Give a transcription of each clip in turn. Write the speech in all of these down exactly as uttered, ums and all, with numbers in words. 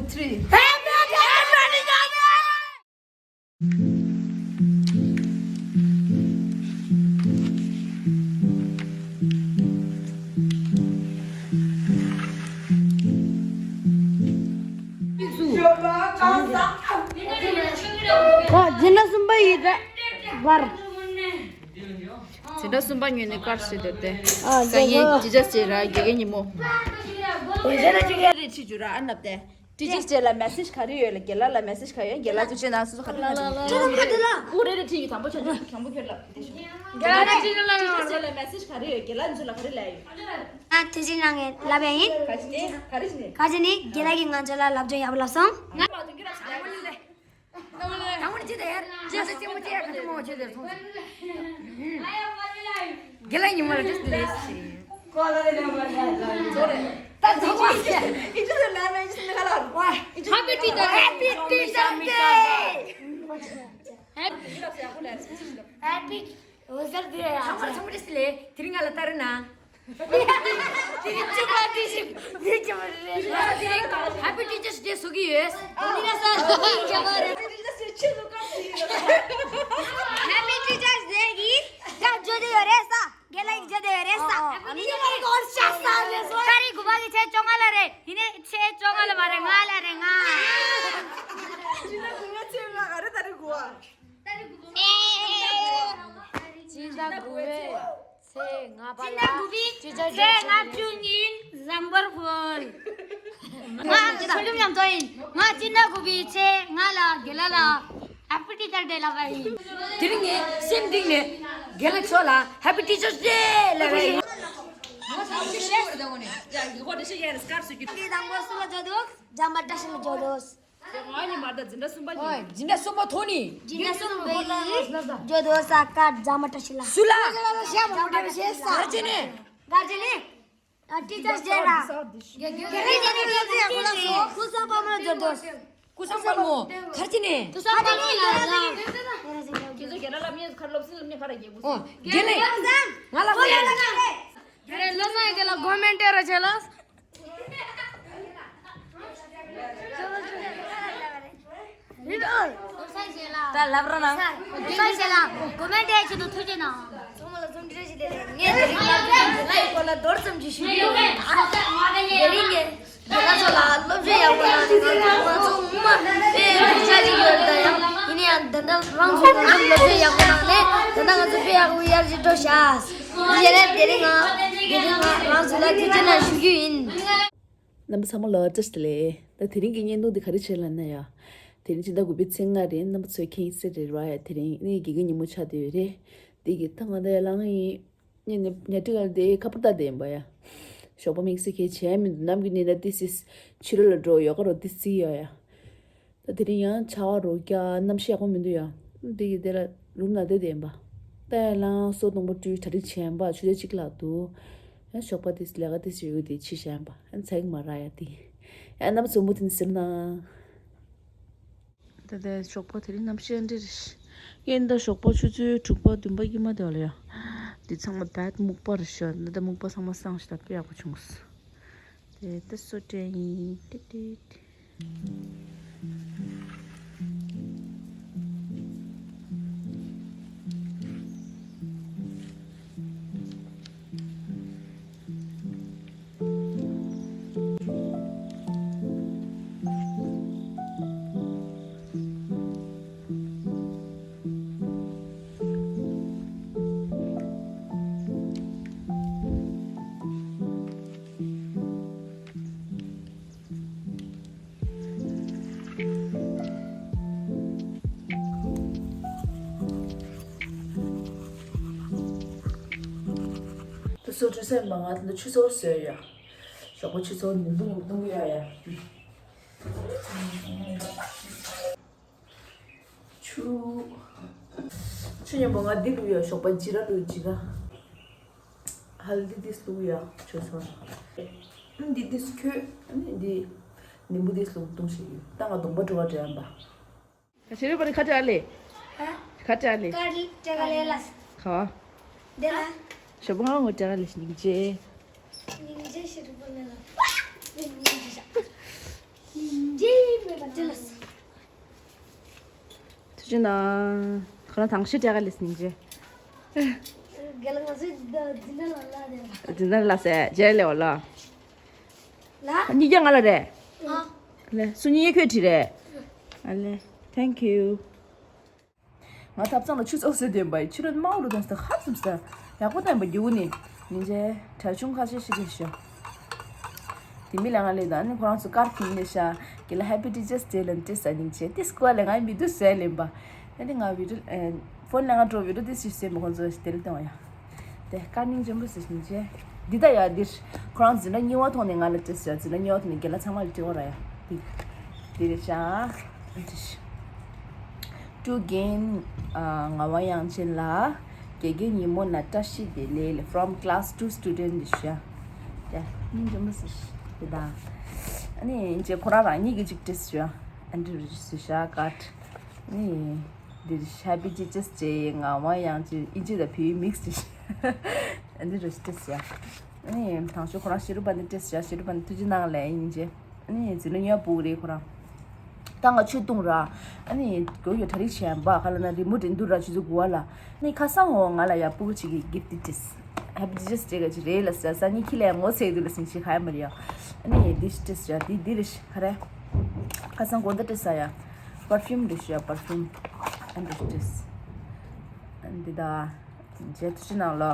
Three. ཨོ། སྦྱིན་བདག་གསུམ་པ་ཡི་ར་བར། སྦྱིན་བདག་གསུམ་པ་ཉོས་ནས་དཀར་ཞིག་སྟེར་ཏེ། ཨ། སང་ཉིན་ཅི་ཅག་ཅེ་ར་དགེ་རྒན་ཉིན་མོ། དེ་ལ་ཅི་ག་རེ་ཁྲིད་རྒྱུ་ར་ཨ་ནབ་སྟེ། ཊི་ཅར་ཅེ་ལ་མེ་སེཇ་ག་རེ་ཡོད་ལ། རྒན་ལགས་ལ་མེ་སེཇ་ག་ཡོད། རྒན་ལགས་ཚོ་ཅེ་ན་སུ་སུ་ག་རེ་ལ་ཅེ། ཁོ་རེ་རེ་ཁྲིད་ཡོད། དང་པོ་ཆ་ཆ་དང་པོ་ཁྱོད་ལ་དེ་ཤོག་རྒན་ལགས་ཊི་ཅར་ཅེ་ལ་མེ་སེཇ་ག་རེ་ཡོད། རྒན་ལགས་ཚོ་ལ་ག་རེ་ལ་ཡོད། ང་དེ་ཅི་ནང་གི་ལབ་ཡ་ཡིན། ག་ཅི་ནི་ག་རེ་ཞིག་ནི། ག་ཅི་ནི་རྒན་ལགས་ཀྱིས་ང་ཚོ་ལ་ལབ་ཅོ་ཡག་པོ་ལབ་སོང་། ང་མ་དུང་གི་ལབ་སོང་། དང་པོ་ནི་ཅི་དེ་ཡར་ཅི་ཟེར་ཅི་མོ་ཅི་ཡར་ཁ་ཅི་མོ་ཅི་ཟེར་སོང་། རྒན་ལགས་ཉི་མ་ལ་ཅི་ཟེར་ལེ་ཞིག་ད་ཚོ་བ་ཞིག་ཨི་ཅི་ཟེར་ལ་ན་ཨི་ཅི་ཟེར་ན་ག་ལ་བ་ཨི་ཅི་ཧེ་པི་ཊི་ཆར་ཌེ། ཧེ་པི་ཊི་ཆར་ཌེ། ཧེ་པི། འོ་ཟེར་དེ་ཡ། ཚང་མ་ཚང་མ་རེད་ཟེར་ལེ། དེ་རིང་ང་ལ་ལྟ་རེ་ན། དེ་རིང་བཅུ་པ་དེ་ཞིག་དེ་ཅི་མ་རེད། ཧེ་པི་ཊི་ཆར་ཌེ་བཟོ་གི་ཡོད། དེ་རིང་ང་ས་དེ་རིང་རྒྱ་མ་རེད། ཧེ་པི་ཊི་ཆར་ཌེ་གི་ད་བརྗོད་དེ་ཡོད་རེད་ས། རྒན་ལགས་ཀྱིས་བརྗོད་དེ་ཡོད་རེད་ས། ཨ་ནི་ཡོད་རེད་གོ་ཤ་ས་རེད་སོ། ད་རིང་དགུ་པ་གི་ཚེས་བཅོ་ལྔ་ལ་རེད། ཡིན་ནའི་ཚེས་བཅོ་ལྔ་ལ་མ་རེད། ལྔ་ལ་རེད་ལྔ། ཅི་ན་དགུ་པའི་ཚེས་ལྔ་ག་རེ། ད་རིང་དགུ་པ། སྤྱི་ཟླ་དགུ་པའི་ཚེས་ལྔ་པ་ལ་སྤྱི་ཟླ་ཚེས་ལྔ་བཅུ་ཉིན་བཟང་པོར་ཕོལ། ང་ཚོ་ལམ་མཉམ་དུ་ཡིན། ང་སྤྱི་ཟླ་དགུ་པའི་ཚེས་ལྔ་ལ་རྒན་ལགས་ལ་ཧེ་པི་ཊི་ཆར་ཌེ་ལབ་པ་ཡིན། དེ་རིང་ངས་སེམས་གཏིང་ནས་རྒན་ལགས་མཆོག་ལ་ཧེ་པི་ཊི་ཆར་ཌེ་ལབ་པ་ཡིན། ངས་དང་པོ་སུ་ལ་བརྗོད་འདུག་འཇམ་པ་བཀྲ་ཤིས་ལ་བརྗོད་འདུག་ང་ཉི་མ་ད་འཛིན་གྲྭ་གསུམ་པ་ཡིན། འཛིན་གྲྭ་གསུམ་པ་ཐོག་ནི། འཛིན་གྲྭ་གསུམ་པའི་བརྗོད་འདུག་ས་ཀ་འཇམ་པ་བཀྲ་ཤིས་ལ། སུ་ལ། འཇམ་པ་བཀྲ་ཤིས་ལ། ག་ཅི་ནས། ག་ཅི་ནས། ཨ་ཊི་ཆར་ཌེ་ལ། རྒན་ལགས་ཀྱིས་ཀུན་བཟང་དཔལ་མོ་ལ་བརྗོད་འདུག་ཀུན་བཟང་དཔལ་མོ། ག་ཅི་ནས། ཀུན་བཟང་དཔལ་མོ་ལ་ལ། ཁྱེད་ཚོ་རྒན་ལགས་ལ་མི་ཁར་སློབ་གསེང་སློབ་གཉེར་ཁ་ར་རྒྱལ་པོ། ཨོ། རྒན་ལགས། ང་ལ་ཧོ་ཡ་ལ་ན། རྒན་ལགས་ལ་གོ་མེན་ཊི་ར་བྱེད་ལ། ད་ལབ་ར་ན། ས་ཞེ་ལ་གོ་མེན་ཊི་ཆེད་དུ་ཐུགས་རྗེ་གནང་། ཚང་མ་ལ་འཚམས་འདྲི་ཞིག་ལས་ངས་དེ་རིང་ལབ་རྒྱུ་དེ་ལ་ཡི་སྐོར་ལ་མདོར་ཙམ་ཞིག་ཞུ་རྒྱུ་ཡིན། དེ་རིང་ངས་རྒན་ལགས་ཚོ་ལ་སློབ་སྦྱོང་ཡག་པོ་གནང་ནས་ང་ཚོ་ངོ་མ་དཔེ་སྡུག་ཅག་ཅིག་ཡོད་ད་ཡང་ཡིན་ན་ཡང་འདི་འདྲ་རང་ཚོ་ང་ཚོ་སློབ་སྦྱོང་ཡག་པོ་གནང་ནས་ད་ལྟ་ང་ཚོ་དཔེ་ཡག་པོ་ཡར་ཅིག་འགྲོ་ཤག་དེ་རིང་ང་དེ་རིང་ང་རང་ཚོ་ལ་ཐུགས་རྗེ་གནང་ཞུ་རྒྱུ་ཡིན། རྣམ་པ་ཚང་མ་ལ་བཀྲ་ཤིས་བདེ་ལེགས། ད་དེ་རིང་གི་བརྙན་ཐུང་འདི་ག་རེ་བྱས་ལབ་ན་ཡ། དེ་རིང་སྤྱི་ཟླ་དགུ་པའི་ཚེས་ལྔ་རེད། རྣམ་པ་ཚོས་མཁྱེན་གསལ་རེད་བ་ཡ། དེ་རིང་ནི་དགེ་རྒན་ཉིན་མོ་ཆགས་བསྡད་ཡོད་རེད། དེ་གི་ད་ང་ད་ཡ་ལང་ཡིན། ཉིན་ནི་ཉལ་ཁྲི་ག་དེ་ཁ་པར་ལྟ་བསྡད་ཡིན་པ་ཡ། ཞོགས་པ་དམིགས་བསལ་གས་བྱས་མི་འདུག་ནམ་རྒྱུན་ནི་ད་ཏི་སི་ཕྱི་རོལ་ལ་འགྲོ་ཡོ་ག་རོ་ཏི་སི་ཡོ་ཡ། ད་དེ་རིང་ཡང་ཆར་པ་རོ་རྒྱག་གནམ་གཤིས་ཡག་པོ་མི་འདུག་ཡ། འདི་གི་དེ་ལ་རུམ་ནང་བསྡད་བསྡད་ཡིན་པ། ད་ཡ་ལང་སོ་སྟོང་པ་སྤྲུལ་གྲ་སྒྲིག་བྱས་ཡིན་པ། ཆུ་ཚོད་གཅིག་ལ་འདུག་ཡང་ཞོགས་པ་དེ་ལས་ཀ་དེ་བྱེད་ཡོད་དེ་ཕྱི་བཤད་ཡིན་པ། ཡང་ཚ་གི་མ་རག་ཡ་དེ། ཡང་རྣམ་པ་ཚོ་མུ་མཐུད་ནས་གཟིགས་གནང་། ད་ལྟ་ཞོགས་པ་དེ་རིང་གནམ་གཤིས་འདི་རེད། ཡིན་ད་ཞོགས་པ་ཆུ་ཚོད་དྲུག་པ་བདུན་པ་ཉི་མ་དེ་བ་ལ་ཡ། འདི་ཚང་མ་བད་སྨུག་པ་རེད་ཤག་འདི་ད་སྨུག་པ་ཚང་མ་སངས་ཤག་ད་དཔེ་ཡག་པོ་བྱུང་སོང་། དེ་ལྟ་སོ་དྲན་ཡིན། ཏིག་ཏིག་ད་སོ་བྲུས་སེམས་མ་ང་ད་ཆུ་ཚོད་བཟོས་ཡ། ཞོགས་པ་ཆུ་ཚོད་ཉིན་གུང་གཏོང་གི་ཡ་ཡ། ཆུ། ཆུ་ཉམས་པོ་ང་འདི་བླུགས་ཡ། ཞོགས་པ་ཇི་ར་བླུགས་ཇི་ར། ཧལ་དི་དིས་བླུགས་ཡ་ཆུ་ཚོད། འདི་དིས་ཁོས་འདི་ནིམ་བུ་དིས་བླུགས་བཏུང་ཞིག་ཡོད། ད་ང་གདོང་པ་བྲོ་བ་འདྲ་ཡམ་པ། ད་ཤེས་རིག་པ་རེ་ཁ་བྲལ་ལེ། ཧ། ཁ་བྲལ་ལེ། ཀ་ལེ་ལ། ཁ་བ། འདི་ལ། ཞོགས་པ་ང་ངོ་ཀ་ལེ་སྙིང་རྗེ། སྙིང་རྗེ་ཤེས་རིག་པ་ལེ་ལ། སྙིང་རྗེ་ཤ། སྙིང་རྗེ། ཐུགས་རྗེ་གནང་། ཁོ་རང་དང་ཤི་དྲག་ལས་སྙིང་རྗེ། རྒན་ལགས་ང་ཚོའི་འཛིན་གྲྭ་ལ་ལ་རེད། འཛིན་གྲྭ་ལ་ཟེར་རྗེས་ལས་བ་ལ། ལ། གཉིས་ཀ་ང་ལ་རེད། ཨ། ལེ་སུ་གཉིས་ཀ་ཁྱོད་བྲིས་རེད། ཨ་ལེ། Thank you། ང་ཐབ་ཚང་ལ་ཆུ་ཚོད་ཟེར་དོན་པ་ཡི་ཕྱི་རོལ་དམའ་བོ་རུ་གཏོང་ས་ཧ་ཙམ་ས་ཡག་པོ་བསྟན་པ་རྒྱུ་ནི་མི་འཇལ་གྲྭ་ཆུང་ཁ་ཤས་ཤིག་རེད་ཤག་དེ་མི་ལ་ང་ལས་དང་ནི་ཁོ་རང་ཚོ་ཀར་ཕིན་ནས་ཤག་གི་ལ་Happy Teachers Day ལ་འདྲི་ས་སྙིང་རྗེ་དེ་སྐུ་ལ་ང་མི་འདུག་ཟེར་ལེན་པ། ཨ་ནི་ང་བི་ཌིའོ་ཕོན་ལ་ང་འགྲོ་བི་ཌིའོ་དེ་ཞིག་ཟེར་མ་ཁོང་ཚོ་དེ་ལ་བཏང་བ་ཡ། དེ་བཀའ་དྲིན་ཆེན་པོ་ཟེར་བཞིན་བྱས། འདི་ལྟ་ཡ་འདིར་ཁོ་རང་འཛིན་གྲྭ་གཉིས་པ་ཐོག་ནས་ང་ལ་སྤྲད་ཟེར། འཛིན་གྲྭ་གཉིས་པ་ཐོག་ནས་རྒན་ལགས་ཚང་མ་ལ་སྤྲད་འོ་ར་ཡ། འདི་འདི་རེད་ཤག་ཀྲུའུ་རྒྱན། ཨ། ངག་དབང་དབྱངས་ཅན་ལགས། དགེ་རྒན་ཉིན་མོ་ན་བཀྲ་ཤིས་བདེ་ལེགས། From class two student འདི་ཤག་དེ་ནི་འཇོན་པོ་ཟེར་འདི་དང་། ཨ་ནི་ཡིན་ཅེ་ཁོ་རང་རང་ཉིད་ཀྱིས་ཅིག་སྤྲད་ཟེར། ཨ་འདི་རུ་ཟེར་ཤག་ཀ་ཊི། ཨ་ནི། འདིར་Happy Teachers Day ངག་དབང་དབྱངས་ཅན་དབྱིན་ཇི་དང་བོད་ཡིག་མིག་སི་ཏེ། འདི་རུ་སྤྲད་ཟེར། ཨ་ནི་དང་ཤོས་ཁོ་རང་ཤེ་རུ་པ་འདི་སྤྲད་ཟེར། ཤེ་རུ་པ་འདི་ཐུགས་རྗེ་གནང་ལེ་ཡིན་ཅེ། ཨ་ནི་འཛིན་གྲྭ་གཉིས་པ་སྤུ་གུ་རེད་ཁོ་རང་། ད་ང་ཆུ་བཏུང་ར། ཨ་ནི་གོ་ཡོ་གྲ་རིག་བྱས་པ་ཁ་ལ་ན་རི་མོ་འདྲེན་དུ་ར་ཆུ་ཚོད་དགུ་པ་ལ། ཨ་ནི་ཁ་སང་འོ་ང་ལ་ཡ་སྤུ་གུ་གཅིག་གིས་གིཕ་ཊི་སྤྲད། Happy Teachers Day ག་ཅི་རེད་ལ་ཟེར། སང་ཉིན་ཁྱི་ལ་ཡ་ངོ་ཚ་གི་འདུག་ལ་སེམས་ཤིག་ཧ་ཡ་མ་རེད་ཡ། ཨ་ནི་འདི་སྤྲད་ཟེར། འདི་འདི་རེད་ཤག་ག་རེ། ཁ་སང་དགོང་དག་སྤྲད་ས་ཡ། པར་ཕིའུམ་རེད་ཤག་པར་ཕིའུམ། ཨ་འདི་སྤྲད། ཨ་འདི་ད། མཇལ་ཐུབ་ཅི་ནང་ལོ།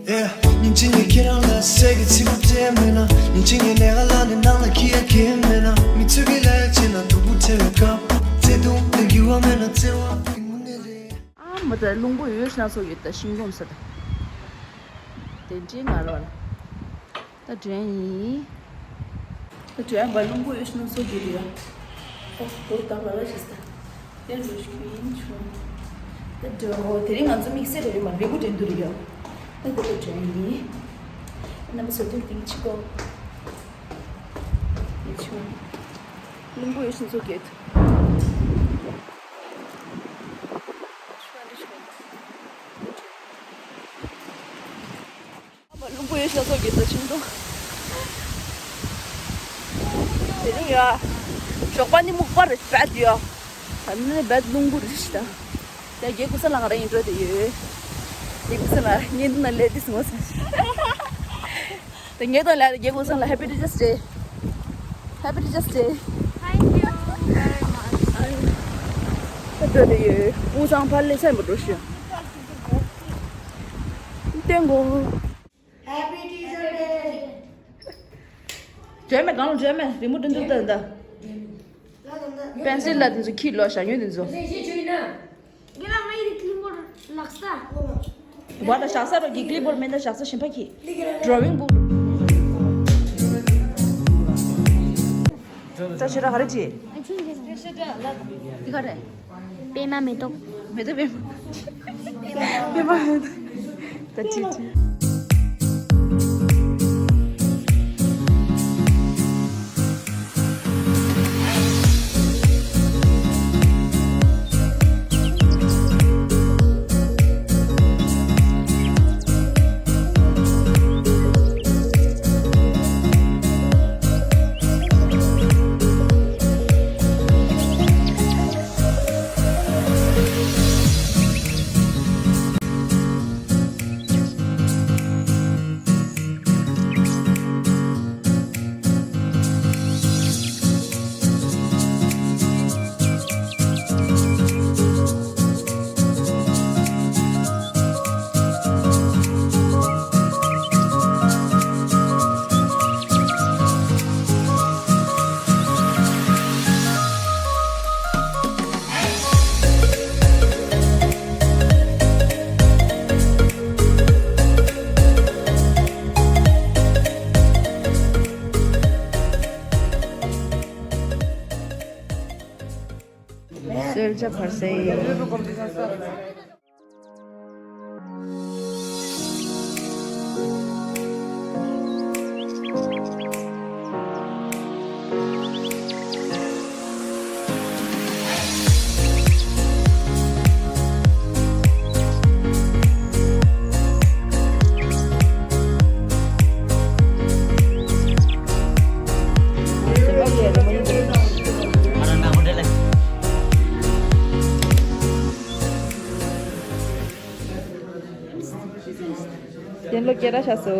Yeah, ཉིན་གཅིག་ནས་ཁྱེད་རང་ལ་ཟས་ཀྱི་ཚིག་པ་སྤྲད་མེད་ན། ཉིན་གཅིག་ནས་ལས་ཀ་ལ་ནི་ནང་ལ་ཁྱི་ཡ་ཁྱེད་མེད་ན། མི་ཚོས་ཀྱི་ལས་བྱེད་ན་སྡུག་པོ་ཐེབས་པའི་སྐབས། བརྩེ་དུང་དང་འགྱུར་བ་མེད་ན་བརྩེ་བ་དེ་དངོས་གནས་རེད། ཨ་མ་ད་རླུང་བུ་ཡོད་སྣ་ཚོགས་ཡོད་ད་ཤིང་སྡོང་ས་ད། དེ་འདྲའི་ང་རོ་ལ། ད་དྲན་ཡིན། ད་དྲན་པ་རླུང་བུ་ཡོད་སྣ་ཚོགས་ཡོད་ཡ། ཨོ་ད་ད་ལ་ལ་ཞིག་ད། དེ་འགྲོ་ཤུགས་ཡིན་ཆུང་། ད་འགྲོ་འོ་དེ་རིང་ང་ཚོ་དམིགས་བསལ་རེད་མ་རེད་པོ་དྲན་དུ་རེད་ཡ། ད་དེ་ལ་དྲན་ཡིན། རྣམ་པ་ཚོ་དེ་རིང་ཆི་གོ། ཡིན་ཆུང་། རླུང་བུ་ཡོད་སྣ་ཚོགས་ཡོད། རླུང་བུ་ཡོད་ཤ་སོགས་ཀྱི་ད་ཤིང་སྡོང་། དེ་རིང་ཡ། ཞོགས་པ་ནི་སྨུག་པ་རེད་བད་ཡ། ད་ནི་བད་རླུང་བུ་རེད་ཤི་ད། ད་རྒྱལ་ཀུན་ས་ལ་ང་རང་ཡིན་འགྲོ་དེ་ཡོད། རྒྱལ་ཀུན་ས་ལ་ངས་འདི་ན་ལས་དེ་སོང་ས། ད་ངས་ད་ལས་རྒྱལ་ཀུན་ས་ལ་Happy Teachers Day། Happy Teachers Day། Thank you very much. ད་འགྲོ་དེ་ཡོད། ཀུན་སང་ཕར་ལས་སེམས་པ་འགྲོ་ཤི། སྟོན་དགོས། Happy Teacher Day. བྲོས་མེད་གང་ལ་བྲོས་མེད་རི་མོ་འདྲེན་འདུག་ད་ད། པན་སིལ་ལ་དེ་ཚོ་ཁྱི་ལོ་ཞག་ཉོས་དེ་ཚོ། ངེད་ལ་ང་ཡི་ཀླིང་བོར་ལག་ས། བ་ད་ཞག་ས་རོ་གི་ཀླིང་བོར་མེད་ད་ཞག་ས་གཞན་པ་ཁྱི། Drawing book. ད་ཕྱི་ར་ག་རེ་བྲིས། འདི་ག་རེ། པད་མ་མེ་ཏོག་མེ་ཏོག་པད་མ། པད་མ་མེ་ཏོག་ད་ཅི་ཅི། གསོལ་ཇ་ཕར་གསོལ། སྐད་ར་ཤ་སོ།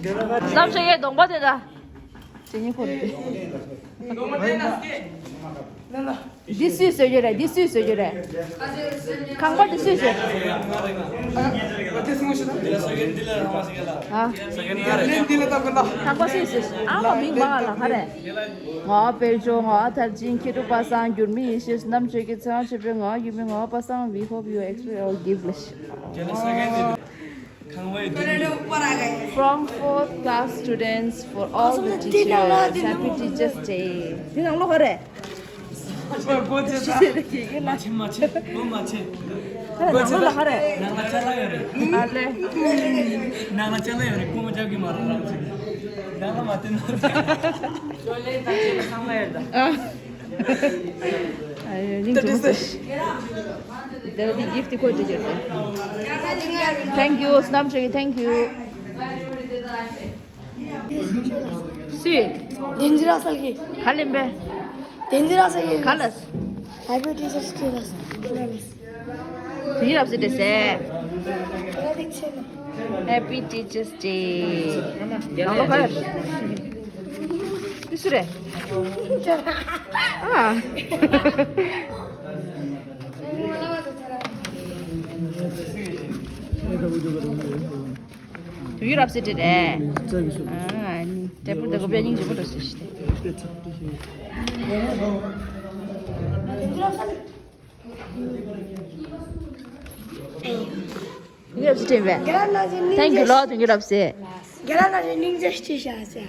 བསམ་ཤེས་ཀྱི་གདོང་པ་དེ་འདྲ། ཇེ་ཉེ་ཁོ་རེད། འདི་སུས་བཟོས་རྒྱུ་རེད། འདི་སུས་བཟོས་རྒྱུ་རེད། ཁང་པ་འདི་སུས་བཟོས། ཨ། ཁང་པ་སུས་བཟོས། ཨ་མ་མིང་མ་ལ་ཧ་རེ། ང་དཔལ་འབྱོར། ང་མཐར་ཕྱིན། མཁས་གྲུབ་པ་སངས། འགྱུར་མེད་ཡེ་ཤེས། རྣམ་དཔྱོད་ཀྱི་ཚེ་དབང་ཆེན་པོ། ང་ཡུལ་མི་ང་པ་སངས། We hope you express our gift. From fourth class students for all the teachers, happy Teachers' Day. འདི་ནང་ལོགས་ཧ་རེ། མ་ཆེ་མ་ཆེ། ལོ་མ་ཆེ། ཁ་ནང་ལོགས་ལ་ཧ་རེ། ནང་ལ་ཅ་ལག་ཡོད་རེད། ཨ་ལེ། ནང་ལ་ཅ་ལག་ཡོད་རེད། ཁོ་མ་རྒྱག་གི་མ་རེད་རང་ཚོ། ནང་ལ་མ་བསྟན་ན། ཨ། ཨ་ཡོ་ནིང་ཅུང་ཟེར། དེ་ལ་འདི་gift་ཁོ་འདི་བྱེད་དེ། Thank you. སྣམ་ཆོས་ཀྱི་thank you. སུས། བདེན་རྫུན་རག་སལ་གི། ག་ལེན་པས། བདེན་རྫུན་རག་སལ་གི། ག་ལ། Happy Teachers' Day ལ། དེ་རབ་སེ་དེ་སེ། Happy Teachers' Day. ཡང་ལོ་ག་རེ། དེ་སུ་རེད། ཨ། དུ་ཡུ་རབ་སེ་ཏྲེ་རེད། ཨ་ནི་ཏྲེ་པུར་དེ་གོ་བའི་སྙིང་རྗེ་པོ་འདྲ་སེ་ཤི་ཏེ། དུ་ཡུ་རབ་སེ་ཏྲེ་བས། Thank you ལོ། དུ་ཡུ་རབ་སེ། རྒྱ་ལ་ན་རེ་སྙིང་རྗེ་ཞིག་བྱ་ཟེར།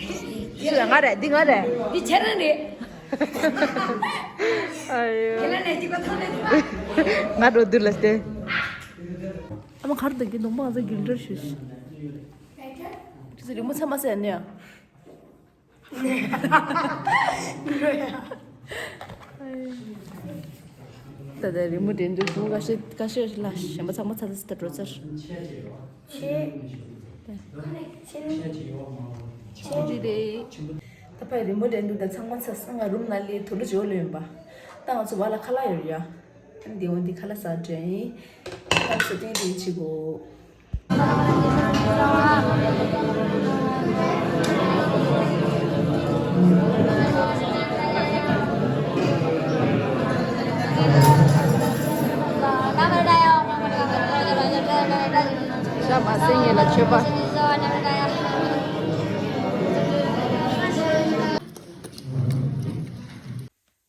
ཤི་ང་རེད། འདི་ང་རེད། འདི་ཁྱེད་རང་རེད། ཨ་ཡོ། རྒྱ་ལ་ན་ཅིག་པ་ཐོག་ནས། ང་འགྲོ་དུས་ལ་སྟེ། ཨ་མ་གར་དུ་གི་གདོང་པ་ང་ཚོ་རྒྱུན་འགྲོ་ཞུ་ཞུ། ཅི་ཟེར་རི་མོ་ཚ་མ་ཟེར་ནས། ད་ལྟ་རི་མོ་འདྲེན་དུས་གཞུང་ཁ་ཤས་ཁ་ཤས་ལ་གཞན་པ་ཚང་མ་ཚ་ཚ་ཚ་འགྲོ་ཚར། ཆེ། ཆེ། ཆེ་འདི་རེད། ད་ཕར་རི་མོ་འདྲེན་དུས་ད་ཚང་མ་ཚ་སོང་། ང་རུམ་ནང་ལ་དུག་ལོག་ཅིག་ལོག་ཡོད་པ། ད་ང་ཚོ་བར་ལ་ཁ་ལག་ཡོད་ཡ། འདི་འོ་འདི་ཁ་ལག་ཟ་འདྲེན་ཡིན། ཁ་ལག་ཟ་འདྲེན་འདི་བྱེད་དགོས། ཤ་མ་ཟ་མཁན་ལ་མཆོད་པ།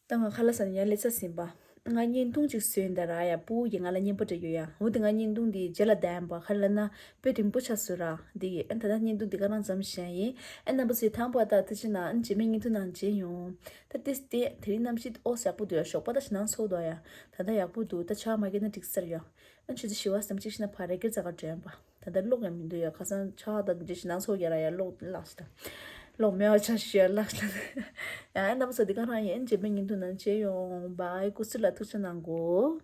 ད་ང་ཁ་ལག་ཟ་ནས་ཡར་སླེབས་ཚར་ཟིན་པ། ང་བརྙན་ཐུང་ཅིག་བཟོས་ཡིན་ད་ར་ཡ། སྤུ་གུ་གིས་ང་ལ་སྙན་པོ་སྤྲད་ཡོད་ཡ། འོ་དེ་ང་བརྙན་ཐུང་དེ་རྗེས་ལ་བདམས་པ། ག་རེ་ལབ་ན་དཔེ་རིང་པོ་ཆགས་སོང་ར། འདི་ཡིས་ཨ་ད་ལྟ་བརྙན་ཐུང་འདི་ག་རང་ཙམ་བཞག་ཡིན། ཨ་རྣམ་པ་ཚོས་དང་པོ་ད་ཐུགས་རྗེ་གནང་། ཨ་རྗེས་མའི་བརྙན་ཐུང་ནང་མཇལ་ཡོང་། ད་ཏིས་ཏེ་དེ་རིང་གནམ་གཤིས་ཨོ་ཡག་པོ་འདུག་ཡ། ཞོགས་པ་ད་ཞེད་སྣང་ཚ་པོ་འདུག་ཡ། ད་ལྟ་ཡག་པོ་འདུག་ད་ཆར་མ་བརྒྱབ་ན་འགྲིག་ས་རེད་ཡ། ཨ་ཆུ་ཚོད་བཞི་པ་ཙམ་ཅིག་ཕྱིན་ན་ཕར་རི་སྐེད་རྩེ་ག་འགྲོ་ཡིན་པ། ད་ལྟ་གློག་ཡང་མི་འདུག་ཡ། ཁ་སང་ཆར་དང་འདི་འདྲ་ཞེད་སྣང་ཚ་པོ་རྒྱག་ར་ཡ། གློག་བརླགས་ཤག་ད། གློག་མེད་པ་ཆགས་ཤག་ཡ། བརླགས་ཤག་ཡ། ཨ་རྣམ་པ་ཚོ་འདི་ག་རང་ཡིན། ཨ་རྗེས་མའི་བརྙན་ཐུང་ནང་མཇལ་ཡོང་། བཱའི། སྐུ་གཟུགས་ལ་ཐུགས་རྗེ་གནང་གོ།